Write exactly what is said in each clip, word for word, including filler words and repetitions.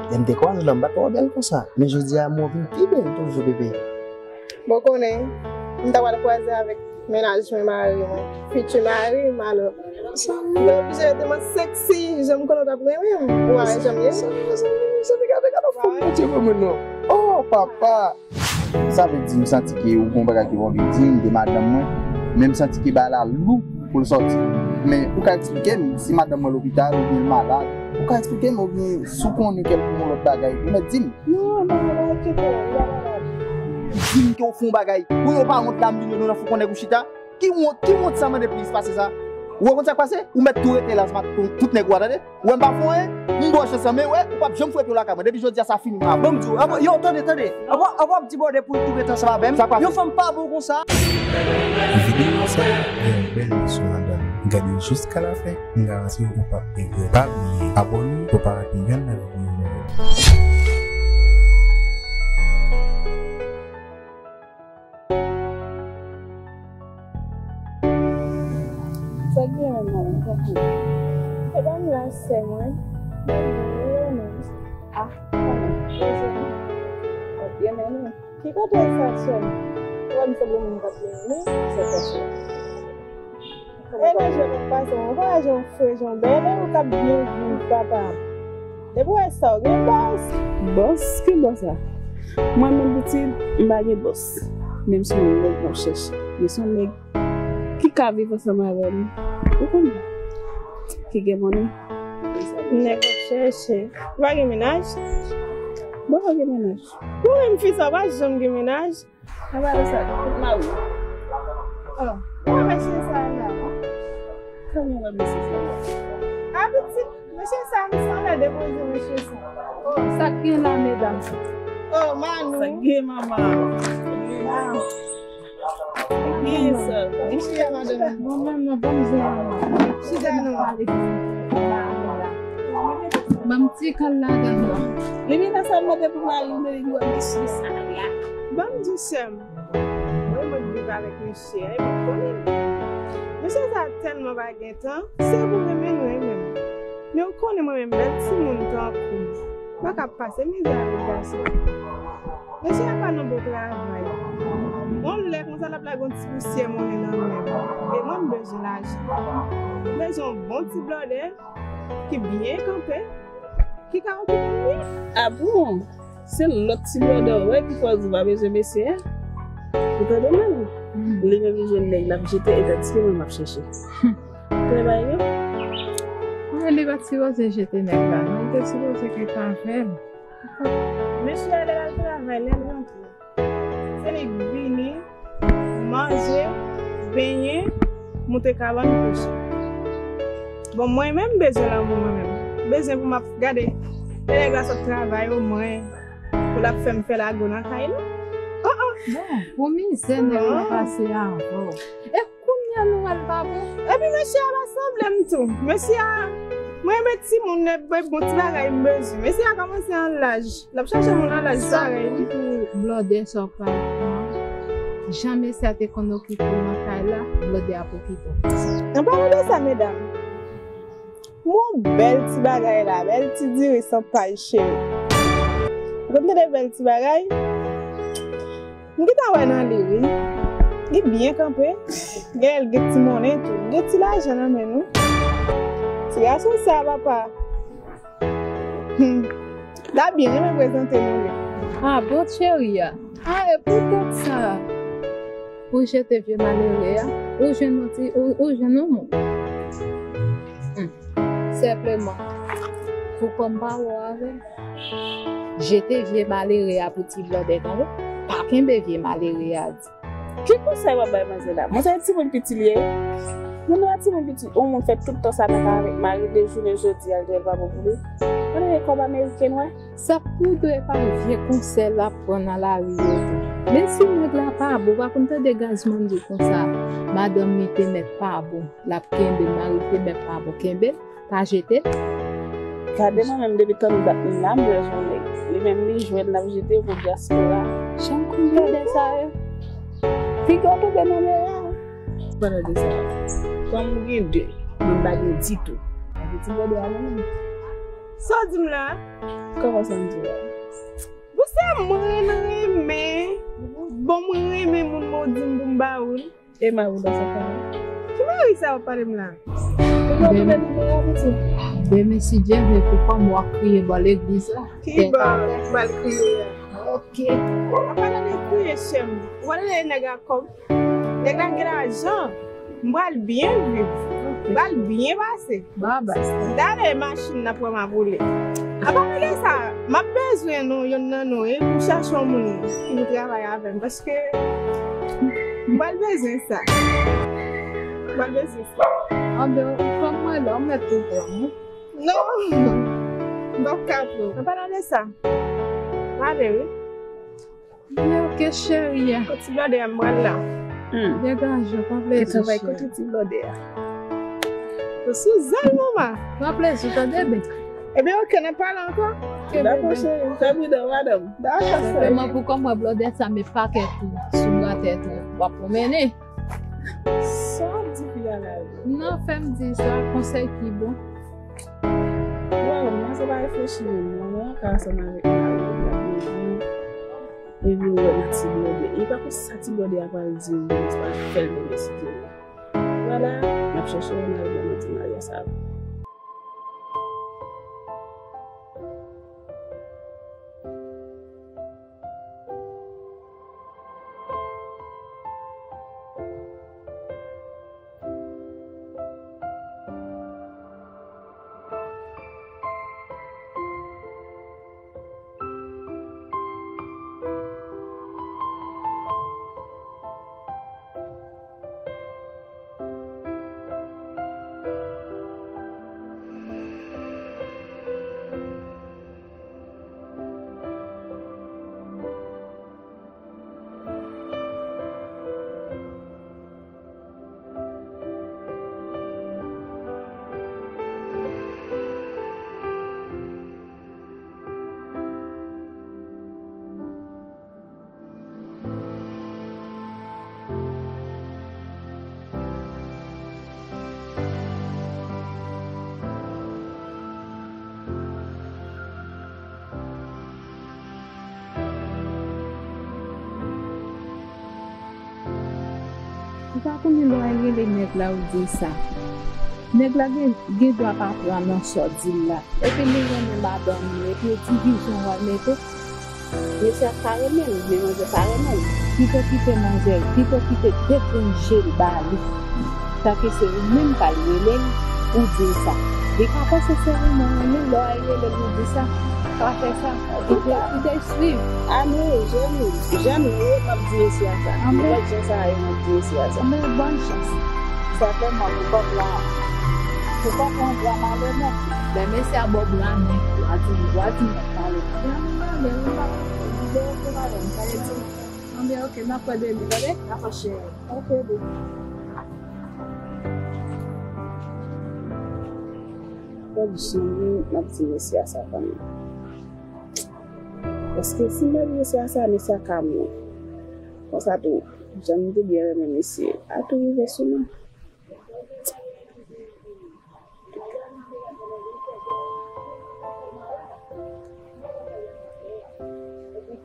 Lè m te kwaze w la, m pa t wè w bèl konsa. Men jodi a, mwen vin pi bèl toujou, bebe. Bon, konnen, m ta pral kwaze avèk mennaj mwen, mari mwen. Fiti mari m, alò. Mwen oblije rete mwen seksi, jan m konnen w t ap renmen m. Ou pa wè jan m ye? Zanmi, zanmi, zanmi, gade, gade fanm Bondye ban mwen non. Oh, papa! Sa vle di m santi ke ou gen yon bagay ke w anvi di m de madanm mwen, men m santi ke bagay la lou pou l sòti. Men ou ka eksplike m si madanm mwen lopital oubyen l malad? Ou ka eksplike m oubyen si w konnen kèlke yon lòt bagay, ou mèt di m. Non, non, non, kite, li pa malad. Di m ke w fè yon bagay. Ou yo pa wont la m vin yo nou nan fou konnen kou chita. Ki wont, ki wont sa mande plis pase sa? Ou wè konn sa k pase? Ou mèt tou rete la, tout nèg ou a tande. Ou wè m pa fè anyen, m ba w chans lan, men wè, ou p ap janm foure pye w lakay mwen. Depi jodi a, sa fini avè w. Ban m di w, anvan, yo, tande, tande. Anvan, anvan w ap di bòdè pou l tou rete ansanm avè m. Sa k pase? Yon fanm pa bon konsa. Videyo sa a gen yon bèl leson ladan l. Gade l jiska lafen, m garanti w ou p ap regrèt. Pa bliye abòne pou w pa rate yonn nan videyo nou yo. Sa k gen menm, manmi? Konprann. E pa m la, sè mwen. Mwen, mwen, mwen. Ah, mwen, mwen. Mwen, mwen. Ki kote sa, sè m? Ou wè m sanble moun k ap plere, wi, sè, sè, sè. E nan jwèt w ap pase, mwen pa wè jan w fre, jan w bèl, e ou k ap byen viv, papa. Depi w wè sa, w gen bòs. Bòs? Ki bòs sa? Mwen menm pitit, m pa gen bòs. Men m se yon nèg m ap chèche. Men se yon nèg ki ka viv ansanm avè m. Ou konprann? Ki gen monnen. Nèg w ap chèche. Ou pa gen mennaj? Bon, pa gen mennaj. Ou menm fi sa, ou pa janm gen mennaj? Apa de sa, tout mari. Oh, ou wè mesye sa la? Kòman w wè mesye sa la? A pitit, mesye sa, m sanble depoze mesye sa. Oh, sa k gen la, medam? Oh, Manou. Sa k gen, manman? Ah. Ki sa? Mesye a, madanm. Bon, manman, ban m zen an. Chita non. Ban m ti kal ladan nan. Limena sa mande pou mari m, li wè mesye sa la. Ban m di sè m. Mwen, mwen viv avèk mesye a, e mwen konnen l. Mesye sa tèlman pa gen tan, se pou renmen l renmen m. Men ou konnen mwen menm, bèl timoun tankou m, m pa ka pase mizè avèk gason. Mesye a pa nan bon travay. Yon lè konsa, l ap lage yon ti pousyè monnen nan men m. E mwen, m bezwen lajan. M bezwen yon bon ti blòdè ki byen kanpe, ki ka okipe m byen. A bon? Se lòt ti blòdè w wè ki fè w di w pa bezwen mesye a? Ou tande menm? Li menm li jwenn nèg l ap jete, e tandiske mwen m ap chèche. Trè bay yo. Men li pa t sipoze jete nèg la, non. Li te sipoze rete avè l. Mesye a, lè l al travay, lè l rantre, se li k vini, manje, benyen, moute kabann, kouche. Bon, mwen menm, m bezwen lanmou mwen menm. M bezwen pou m ap gade lè nèg la sot travay, omwen, pou l ap fè m fè lago nan kay la. Oh, oh. Bon, pou mizè nèg la pase avè w. E kounye a nou wè l pa bon. Epi mesye a pa sanble m tou. Mesye a, mwen renmen timoun, e bon ti bagay m bezwen. Mesye a kòmanse an laj. L ap chache moun an laj parèy li. Pou blòdè sa w pral pran. Jan mesye a te konn okipe w nan kay la, blòdè ap okipe w. An palan de sa, medam, m wè yon bèl ti bagay la, bèl ti diri san pay, cheri. Ou konn tande bèl ti bagay? M gentan wè nan li, wi. Li byen kanpe. Genlè l gen ti monnen tou. Gen ti lajan nan men nou. Ti gason sa, papa. Hmm. L ap byen renmen prezante nou li. Ah, bon, cheri a. Ah, e poutèt sa, ou jete vye malere a, ou jwenn yon ti, ou, ou jwenn yon moun. Hmm. Senpleman, pou kòm pa wè w avè l, jete vye malere a pou ti blòdè, tande? Pa kenbe vye malere a di. Ki konsèy w ap bay manzè la? Manzè timoun piti li ye. Moun nan timoun piti, yon moun fè tout tan sa nan kay avèk mari, de jounen jodi a, l te wè l pa bon pou li. Tande gen kòb ameriken wè. Sa pou dwe pa vye konsèy l ap pran nan lari yo tou. Men si nèg la pa bon, pa konn tande Gazman di konsa, madanm li te mèt pa bon, l ap kenbe, mari l te mèt pa bon, kenbe l, pa jete l. Gade mwen menm depi tann dat m la, m bezwen nèg. Li menm li jwenn l ap jete pou dyaspora. Janm konn gade sa yo. Figi w tonbe nan mè a. Palan de sa, kòm ou gen de, mwen m pa gen ditou. Epi ti blòdè a mwen menm. Sa w di m la? Kòman sa m di w la? Bon, se mwen renmen. Bon, mwen renmen moun mwen di m pou m ba ou l. E m a ou dan sa ka. Ki mari sa w ap pale m la? Ou pa tounen nimewo a, pitit? Demen, si Dye vle, pou kòm w ap kriye bò legliz la. Ki bò m pral kriye a? Ok. Apa tande kriye, chè m. Ou pa tande nèg la kòb. Nèg la gen lajan. M pral byen viv. M pral byen pase. Dale machin nan pran m ap woule. Apa tande sa, m ap bezwen nou, yonn nan nou, e pou chache yon moun ki pou travay avè m, paske m pral bezwen sa. M pral bezwen sa. Anben, ou pran mwen la, ou mèt tou pran mwen. Non, m p ap ka pran. Apa tande sa. Pale, wi. Byen, ok, cheri a. Kot ti blòdè a m pral la. Hmm. Degaje w, pran plezi, cheri. Travay kote ti blòdè a. Ou sou zèl, manman. Pran plezi w, tande, bebe. Ebyen, ok, n ap pale ankò. Ok, bebe. Dakò, cheri. Fè bidon, madanm. Dakò, cheri. Sèlman pou kòman blòdè sa met pakèt ou sou bra tèt ou, w ap pwomennen. Sa w ap di fi a la, wi. Non, fè m di sa, konsèy ki bon. Waw, manzè pa reflechi menm. Manman an ka ansanm avèk mari l, l ap viv. Epi ou wè nan ti blòdè. E pa konn sa ti blòdè a pral di, ou pral fè l demen si Dye vle. Vwala, m ap chèche yon mari pou mwen di Maria sa. Ou pa konnen lè w al rele nèg la, ou di l sa. Nèg la gen, gen dwa pa pran nan sa w di l la. Epi li renmen madanm li, epi divizyon w al mete. Mesye a pa renmen l, men manzè pa renmen l. Pito kite manzè, pito kite degranje l ba li. Tanke se ou menm k al rele l, ou di l sa. Li ka panse se ou menm renmen l, lè w al rele l, ou di sa. Pa fè sa. Kite, kite swiv. Ann, wi, jèn, jèn, wi, m ap di mesye a sa. Anben. Lòt jan sa a ye, m ap di mesye a sa. Anben, bòn chans. Sètènman, pou kòb la, pou kòb la, bra malè nèt. Lè mesye a ba w bra men, w a di, w a di nèt pale. Bra men malè, wi, papa. Lide oke, madanm, pale di. Anben, oke, n ap pran de li, tande? Dakò, cheri. Oke, bebe. Kòb jan wi, m ap di mesye a sa kanmenm. Paske si m pa di mesye a sa, mesye a ka mouri. Konsa tou, jan m te byen renmen mesye a tou rive sou mwen.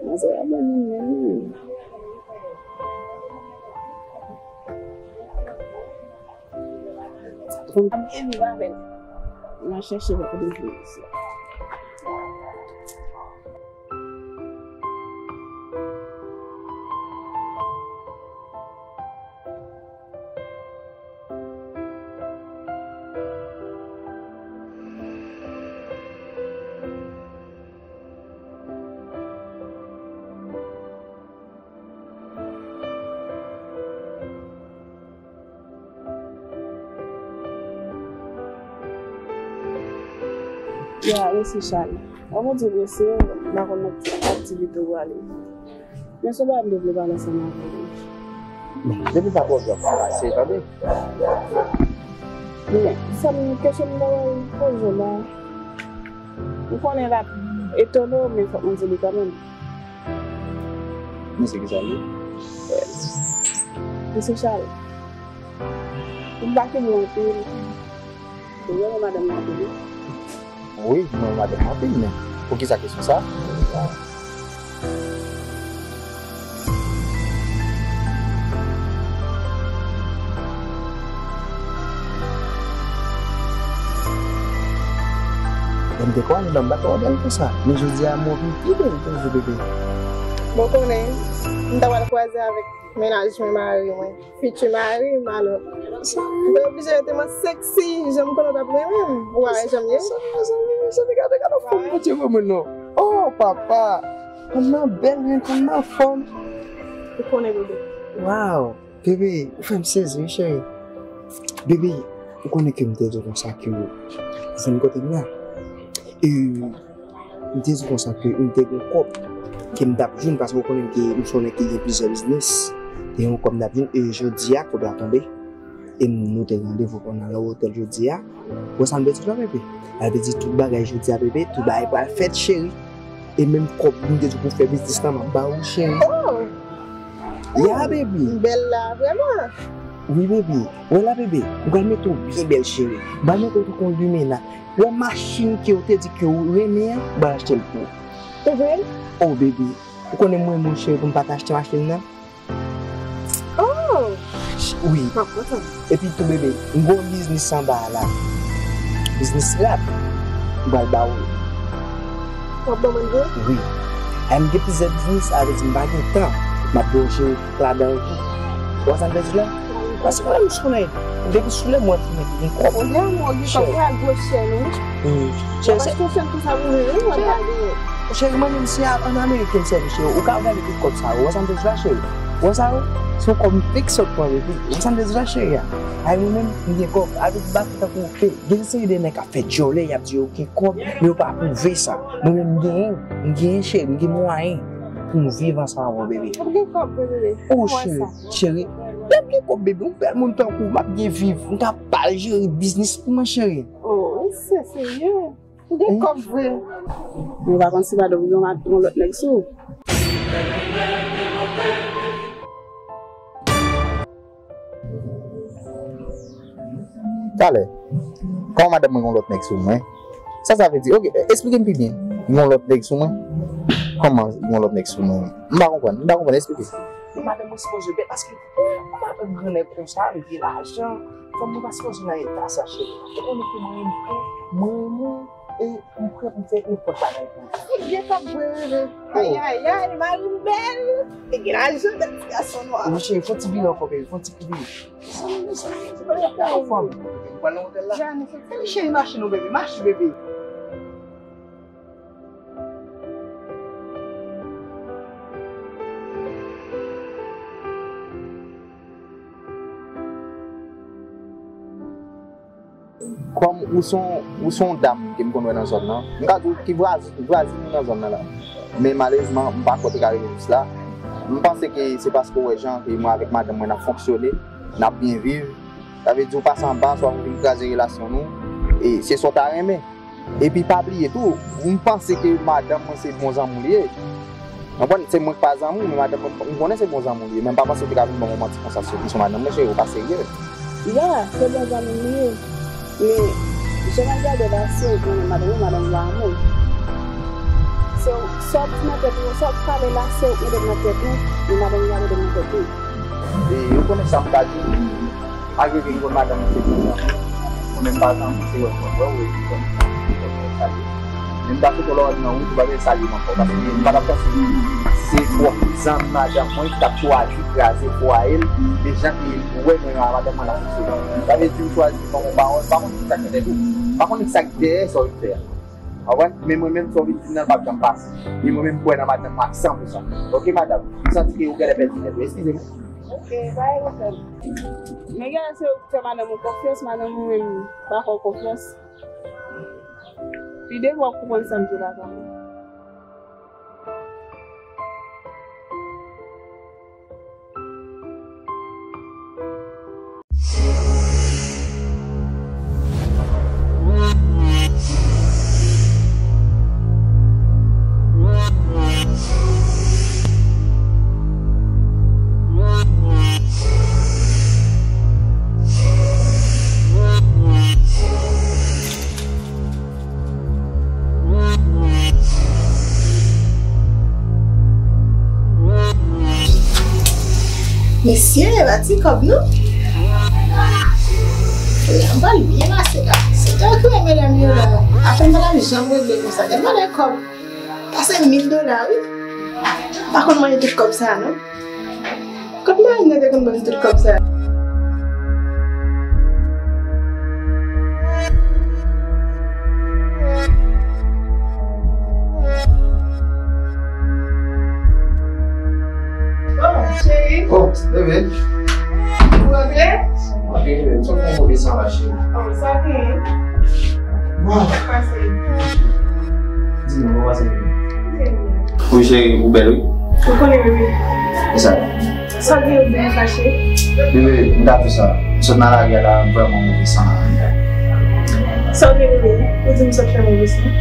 Manzè a bon moun menm, wi. Konn ap byen viv avè l. Mwen chèche wè kote l jwenn misye. Ya, mèsi, Charles. An, Bondye blese w, m pa konn nan ki aktivite w prale. Men se pa m te vle pale ansanm avè w. Depi sa pwoblèm pa pase, tande. Men, sa m kesyon m ta wè poze w la. M konnen l ap etone w, men fòk mwen di li kanmenm. Mesye ki sa l ye? Mesye Charles. M pa kenbe w anpil. Ou renmen madanm nan anpil, wi. Wi, m renmen madanm mwen anpil, men poukisa kesyon sa? Lè m te konnen non, m pa t wè w bèl konsa. Men jodi a, m wè w vin pi bèl toujou, bebe. Bon, konnen, m ta pral kwaze avèk mennaj mwen, mari mwen. Fiti mari m, alò. Mwen oblije rete mwen seksi, jan m konnen w t ap renmen m. Ou pa wè jan m ye? Sa, sa, sa, gade, gade fòm Bondye ban mwen non. Oh, papa! Fanm nan bèl, men fanm nan fòm. Ou konnen, bebe. Wow! Bebe, ou fè m sezi, wi, cheri. Bebe, ou konnen ke m te di w konsa ke ou jwenn kote m la. E, m te di w konsa ke m te gen kòb ke m t ap jwenn, paske ou konnen ke m se yon nèg ki gen plizyè biznis. Te gen yon kòb m t ap jwenn, e jodi a, kòb la tonbe. E m, nou te gen randevou pou n al nan otèl jodi a. Ou wè sa m vle di w la, bebe? Sa vle di tout bagay jodi a, bebe, tout bagay pral fèt, cheri. E menm kòb m te di w pou fè biznis la, m ap ba ou, cheri. Oh! Ya, bebe. M bèl la, vrèman. Wi, bebe. Wè la, bebe. M pral mete w byen bèl, cheri. M pral mete w tankou yon limena. Wè machin ke w te di ke w renmen an, m pral achte l pou ou. Se vre? Oh, bebe. Ou konnen mwen, mwen cheri, pou m pa ta achte machin nan? Oh! Wi. M ap kontan. Epi tou, bebe, m gen yon biznis anba a la. Biznis rad. M pral ba ou. W ap ban mwen vre? Wi. Ay, m gen plizyè biznis, sa vle di m pa gen tan. M ap ba w jere tout ladan l tou. Ou wè sa m vle di w la? Paske mwen menm sou nèg, depi sou lè mwen fini gen kòb. Ou gen kòb, ou gen kòb, ou al gwo chè, non? Chè, se konsyans konsa pou mwen, wi, mwen pa genyen. Cheri, mwen menm se ann Amerik ke m sèvi, cheri. Ou ka gade tout kòb sa yo. Ou wè sa m te di la, cheri? Ou wè sa yo? Se yon kòb m fiks sot pran, epi. Ou wè sa m te di la, cheri a? Ay, mwen menm, m gen kòb. Avèk bak tankou, gen seri de nèg k ap fè djòlè, y ap di yo gen kòb, men yo pa pwouve sa. Mwen menm, m genyen, m genyen, cheri, m gen mwayen pou m viv ansanm avè w, bebe. Ou gen kòb, bebe. Oh, cheri, cheri. Lè m gen kòb, bebe, yon bèl moun tankou w, m ap byen viv. M ka pa jere biznis pou mwen, cheri. Oh, se serye. Ou gen kòb vre. Mwen pa konn si madanm ou gen yon lòt nèg sou ou. Talè. Kòman madanm mwen gen yon lòt nèg sou mwen? Sa sa vle di? Oke, esplike m pi byen. Gen yon lòt nèg sou mwen? Kòman gen yon lòt nèg sou mwen? M pa konprann. M pa konprann. Esplike. Madanm mwen sipoze bèl paske yon madanm grannèg konsa, li gen lajan. Fanm mwen pa sipoze nan eta sa, cheri. Ou konnen ke mwen renmen, mwen renmen, e m prè pou m fè nenpòt bagay pou ou. Ou gen kòb vre, bebe. Ayayay, mari m bèl. Li gen lajan, bèl ti gason nwa. Wi, cheri, fè yon ti vire ankò, bebe, fè yon ti vire. Mezanmi, mezanmi, mezanmi, gade fanm. Ou pral nan otèl la? Gade, cheri, mache non, bebe, mache, bebe. Kòm ou se yon, ou se yon dam ke m konn wè nan zòn nan, m ka di w ki vwazi-, vwazin nou nan zòn nan la. Men malerezman, m pa kwè te ka rive jis la. M panse ke se paske w wè jan ke mwen avèk madanm mwen n ap fonksyone, n ap byen viv. Sa vle di w pase anba, swa ou vin kraze relasyon nou, e se sa w ta renmen. Epi pa bliye tou, m panse ke madanm mwen se bon zanmi w li ye. Konprann? Se mwen k pa zanmi w, men madanm mwen, m konnen se bon zanmi w li ye, men m pa panse w te ka vin ban m yon manti konsa sou kesyon madanm mwen, cheri, ou pa serye. Ya, se bon zanmi m li ye. Men, jan m ap gade la, se ou k renmen madanm ou, madanm ou pa renmen w. Se ou, sa w ap di nan tèt ou, sa w ap pale la, se ou k mete l nan tèt ou, men madanm ou pa mete l nan tèt ou. E ou konnen sa m ka di w, malgre ke m konn madanm mwen se bon zanmi, mwen menm pa zanmi, se wè mwen wè w, epi konn sa m di w salye. Men m ta swete w lè w rive nan wout, ou pa bezwen salye m ankò, paske m pa t ap panse se pwòp zanmi madanm mwen ki t ap chwazi kraze fwaye l, men jan ke ou wè mwen a madanm mwen la fonksyone. Sa vle di ou chwazi ban m yon pawòl, m pa konn kisa k nan tèt ou, m pa konn kisa k dèyè sa w vin fè a. Konprann? Men mwen menm, sa w vin di m nan, l p ap janm pase. E mwen menm, m kwè nan madanm mwen a san pou san. Oke, madanm? M santi ke ou genlè pèdi tèt ou. Eskize m. Oke, pa gen pwoblèm. Men genlè se ou ki fè madanm ou konfyans, madanm ou menm pa fè w konfyans. Pi devan w ap konprann sa m di w la kanmenm. Mesye, pa ti kòb non. Anba l byen pase la. Se te okipe medam yo la. Afè m pa t ap janm regle konsa. Gad valè kòb. Pase mil dola, wi. Pa konn manje tout kòb sa non. Kot Marina te konn ban m tout kòb sa? Oh, cheri. Oh, bebe. Ou rantre? Ok, bebe, m sot fè yon kote san la, cheri. Oh, sa byen. Wow. Sa pase? Di mwen, kòman se ye? Wi, cheri, ou bèl, wi. Ou konnen, bebe. E sa? Sa gen, ou byen fache? Bebe, m ta di w sa. M sot nan lari a la, m vrèman move san la. Sa w gen, bebe? Ou di m sot fè move san?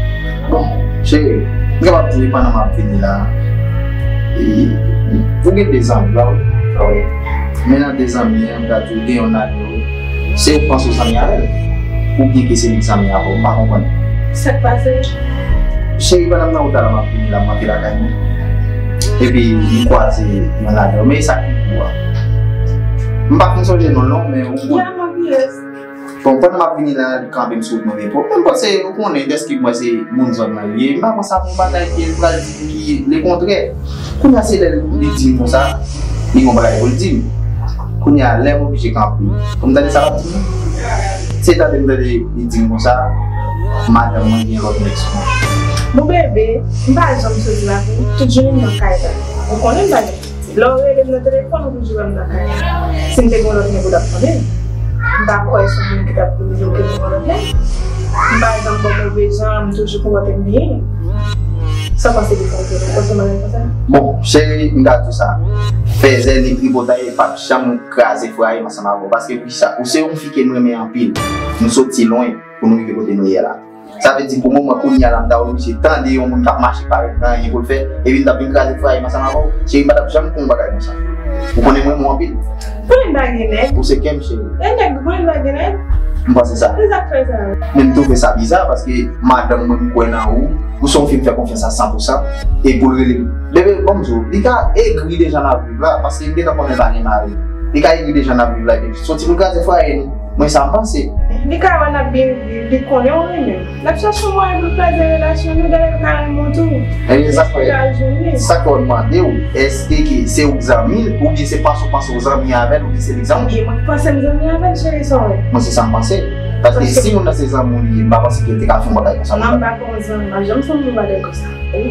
Bon, cheri, m kapab di w pandan m ap vini la. E, ou gen de zanmi la, wi. Wi. Men nan de zanmi an, m ta di w gen youn ladan yo. Se ou k panse w zanmi avè l? Oubyen ke se li k zanmi avè w? M pa konprann. Sa k pase? Cheri, pandan m nan wout la, m ap vini la, m antre lakay mwen. Epi, m kwaze youn ladan yo. Men e sa k pi gwo a. M pa fin sonje non l non, men ou konn. Bon, pandan m ap vini la, li kanpe m sou wout mwen, men pwoblèm pa se, ou konnen, dèske mwen se moun zòn nan li ye. M pa konn sa pou bagay ke l pral di m ki lekontrè. Kounye a se lè li di m konsa, li gen yon bagay pou l di m. Kounye a, lè m oblije kanpe, pou m tande sa l ap di m. Se tande m tande li di m konsa, madanm mwen gen lòt nèg sou mwen. Bon, bebe, m pa janm soti lakou, tout jounen m nan kay la. Ou konnen m pa gen Lè w rele m nan telefòn, ou toujou wè m nan kay la. Si m te gen yon lòt nèg, ou t ap tande m. M pa kwè se yon moun ki t ap vin di w ke m gen yon lòt nèg. M pa janm ba w move jan, m toujou konpòte m byen. Sa w panse de sa, ou panse m renmen konsa? Bon, cheri, m ka di w sa. Fèzè ni tripotay p ap janm kraze fraye m ansanm avè w. Paske poukisa? Ou se yon fi ke m renmen anpil. Nou soti lwen pou nou rive kote nou ye la. Sa vle di pou moman kounye a la, m ta oblije tande yon moun k ap mache parèt nan anyen pou l fè, epi m t ap vin kraze fraye m ansanm avè w. Cheri, m pa t ap janm fè yon bagay konsa. Ou konnen m renmen w anpil. Konnen m pa gen nèg. Ou se kè m, cheri. E nèg, konnen m pa gen nèg. M panse sa. Se sa k fè sa. Men m twouve sa biza, paske madanm mwen, m kwè nan ou. Ou se yon fi m fè konfyans a san pou san. E pou l rele m, bebe, ban m di w, li ka egri deja nan viv la, paske m gentan konnen l pa gen mari. Li ka egri deja nan viv la, epi soti pou l kraze fraye nou. Mwen sa m panse. Li ka wè n ap byen viv, li konnen w renmen l. L ap chache yon mwayen pou l kraze relasyon nou, dayè l ka renmen w tou. Ebyen, sa k fè, sa k fè w mande w, èske ke se ou k zanmi l, oubyen se panse w panse w zanmi avè l, oubyen se li k zanmi w? Ebyen, mwen k panse m zanmi avè l, cheri, sa w wè. Mwen se sa m panse. Paske si moun nan se zanmi w li ye, m pa panse ke l te ka fè yon bagay konsa. Non, m pa fè yon zanmi, m pa janm fè yon bagay konsa. Bon.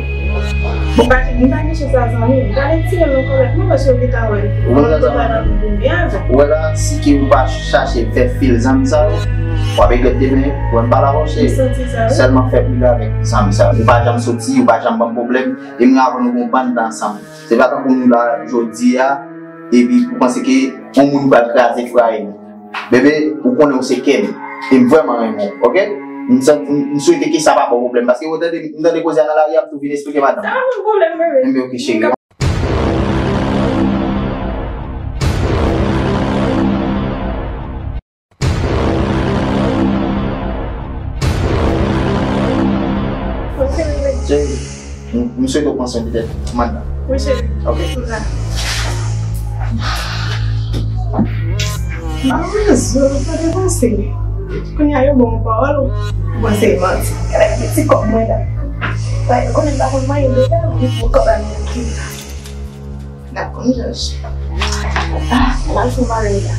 M pa, m pa gen chans a zanmi. M pa retire l nan kòlèt non, paske w gentan wè. Ou konn sa zanmi? Ou wè la, si ke ou pa chache fè fil zanmi sa yo, w ap regrèt demen, ou wè m pale avè w, se sèlman fè pil avèk zanmi sa yo. Ou pa janm soti, ou pa janm ban m pwoblèm, e m rapò nou gon bann tan ansanm. Se pa tankou nou la jodi a, epi ou panse ke yon moun pral kraze fraye nou. Bebe, ou konnen ou se kè m. E m vrèman renmen w, oke? M santi, m, m swete ke sa pa ba w pwoblèm, paske ou tande, m tande koze a nan lari a, m tou vin esplike madanm. Sa pa ban m pwoblèm, bebe. Enben, oke, cheri. Cheri, m, m swete w pran swen de tèt ou, madanm. Wi, cheri. Ok. M la. Mawozo, sa te pase. Kounye a yo ban m pawòl, ou panse e manti. Gade ti kòb mwen la. Sa yo konnen m pa konn manyen de la, ou kòb la mwen ki la. N ap konn jòj. Ah, m al fè mare la.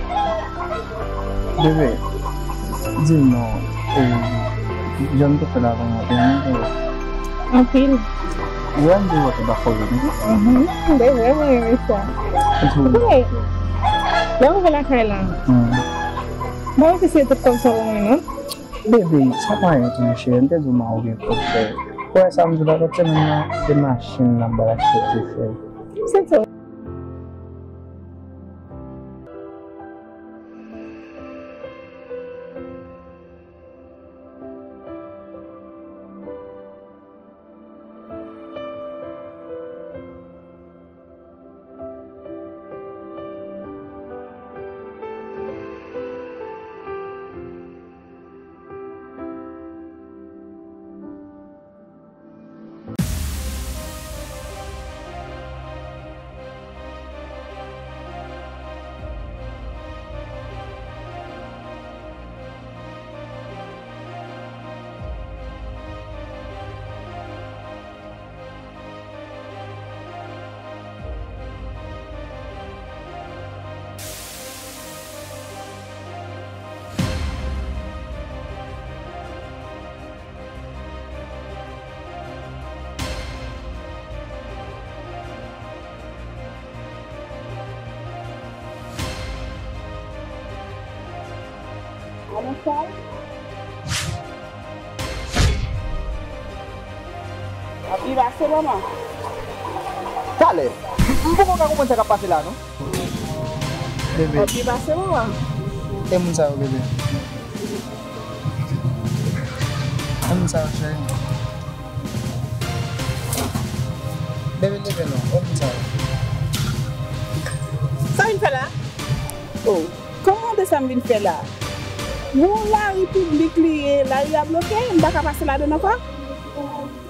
Bebe, di m non, e, jan m te fè l avan an, te renmen w? Anpil. Ou wè m te wè w te ba fò yo, non? Mhm, m te vrèman renmen sa. Ou konnen, lè m rive lakay la, hmm, m pa wè ke se tout kòb sa pou mwen, non? Bebe, sa pa anyen tou, monchè. M te di w m a ouvri pòt fè. Ou wè sa m di w la, lòt semèn nan, se machin nan m pral achte pou fè. Se tou. Ap byen pase, manman. Talè. M, m poko ka konprann sa k ap pase la, non. Bebe. Ap byen pase, manman. E moun sa yo, bebe? E moun sa yo, cheri? Bebe, leve non. E moun sa yo? Sa vin fè la? Oh, kòman de sa m vin fè la? Bon, lari piblik li ye, lari a bloke, m pa ka pase ladan ankò.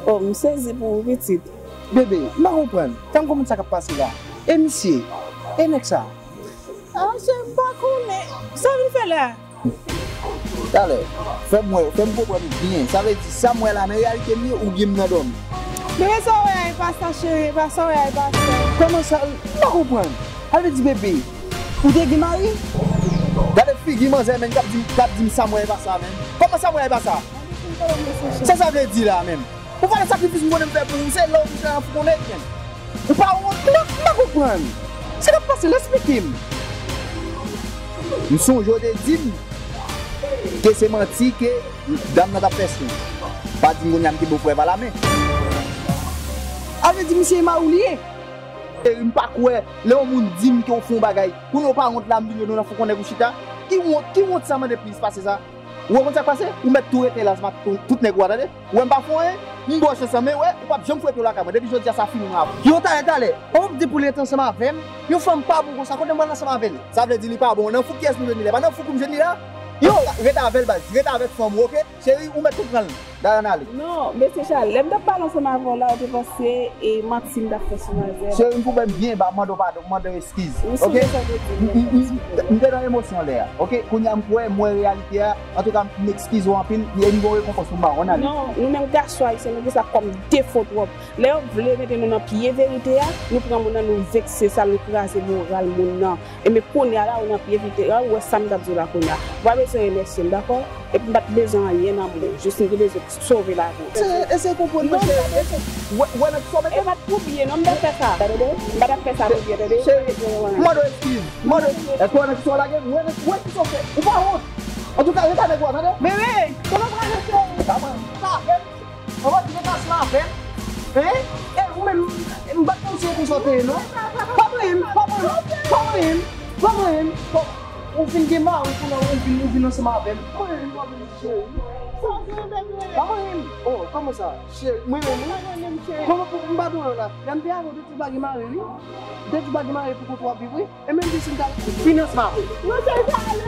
Oh, m sezi pou ou, pitit. Bebe, m pa konprann. Fè m konprann sa k ap pase la. E misye? E nèg sa? Ah, chè, m pa konnen. Sa vin fè la? Talè, fè m wè, fè m konprann ou byen. Sa vle di, sa m wè la nan reyalite m ye oubyen m nan dòmi? Bebe, sa w wè a, e pa sa, cheri, e pa sa w wè a, e pa sa. Kòman sa? M pa konprann. Sa vle di, bebe, ou te gen mari? Gade figi manzè, menm, k ap di, k ap di m sa m wè, e pa sa, menm. Kòman sa m wè, e pa sa? Sa sa vle di la, menm? Ou pa wè sakrifis m konnen m fè pou ou, se lè w vin fè an fou konnen, menm. Ou pa wont, m pa, m pa konprann. Sa k ap pase la, esplike m. M sonje w te di m, Ke se manti ke dam nan t ap fè swen. Pa di m kounye a m kenbe w frè pa lamen. A vle di misye e mari w li ye? Cheri, m pa kwè lè yon moun di m ke w fè yon bagay, kounye a w pa wont la m vin jwenn ou nan fou konnen pou chita. Ki wont, ki wont sa mande plis pase sa? Ou wè konn sa k pase? Ou mèt tou rete la ansanm ak tout, tout nèg ou a, tande? Ou wè m pa fè anyen? M ba w chans lan, men wè, ou p ap janm fouye pye w lakay mwen. Depi jodi a, sa fini mwen avè w. Yon talè, talè, ou p ap di pou l rete ansanm avè m? Yon fanm pa bon konsa, kote m pral ansanm avè l? Sa vle di li pa bon. Nan fou kiyès m jwenn li la? E pa nan fou kou m jwenn li la? Yo, rete avè l, baz. Rete avèk fanm ou, oke? Cheri, ou mèt tou pran l. Dayana ale. Non, mesye Charles, lè m t ap pale ansanm avè w la, ou te panse e manti m t ap fè sou manzè. Cheri, m koupè m byen ba, m mande w padon, m mande w eskiz. Ou sonje sa w te di m, m, m, m, m te nan emosyon lè a, oke? Kounye a m kwè, m wè reyalite a. Antouka, m eskize w anpil, e m gen yon rekonpans pou m ba w, ann ale. Non, nou menm gason ayisyen, nou gen sa kòm defo twòp. Lè yo vle mete nou nan pye verite a, nou pran moun nan, nou vekse sa, nou kraze moral moun nan. Ebyen kounye a la, ou nan pye verite a, ou wè sa m t ap di w la kounye a. Ou pa bezwen remèsye m, dakò? Epi m pa t bezwen anyen nan men w, jis m te bezwen sove lavi w. Eseye, eseye konprann mwen, cheri. Wè, wè nan ki sa w mete m. E pa t pou byen non m t ap fè sa, tande? M pa t ap fè sa pou byen, tande? Cheri, m mande w eskiz. M mande w, èske w wè nan ki sa w lage m? Wè nan, wè ki sa w fè. Ou pa wont. Antouka, rete avèk ou a, tande? Men, men, kote w prale, cheri? Sa mwen. Sa fè m. Anvan di rete ansanm avè m. Hein? E ou menm, m pa t konn se konsa w te ye, non. Pa manyen m, pa manyen m, pa manyen m, pa manyen m. Bon, ou fin gen mari, kounye a ou vin, ou vin ansanm avè m. Pa manyen m, pa manyen m, cheri. Pa manyen m. Oh, kòman sa? Cheri, mwen menm, wi. Kòman pou m pa dwe la? Lè m te avè w, ou te di w pa gen mari, wi. Ou te di w pa gen mari, pou kont w ap viv, wi. E menm jan si m ta fini ansanm avè w. Non, cheri, pa ale.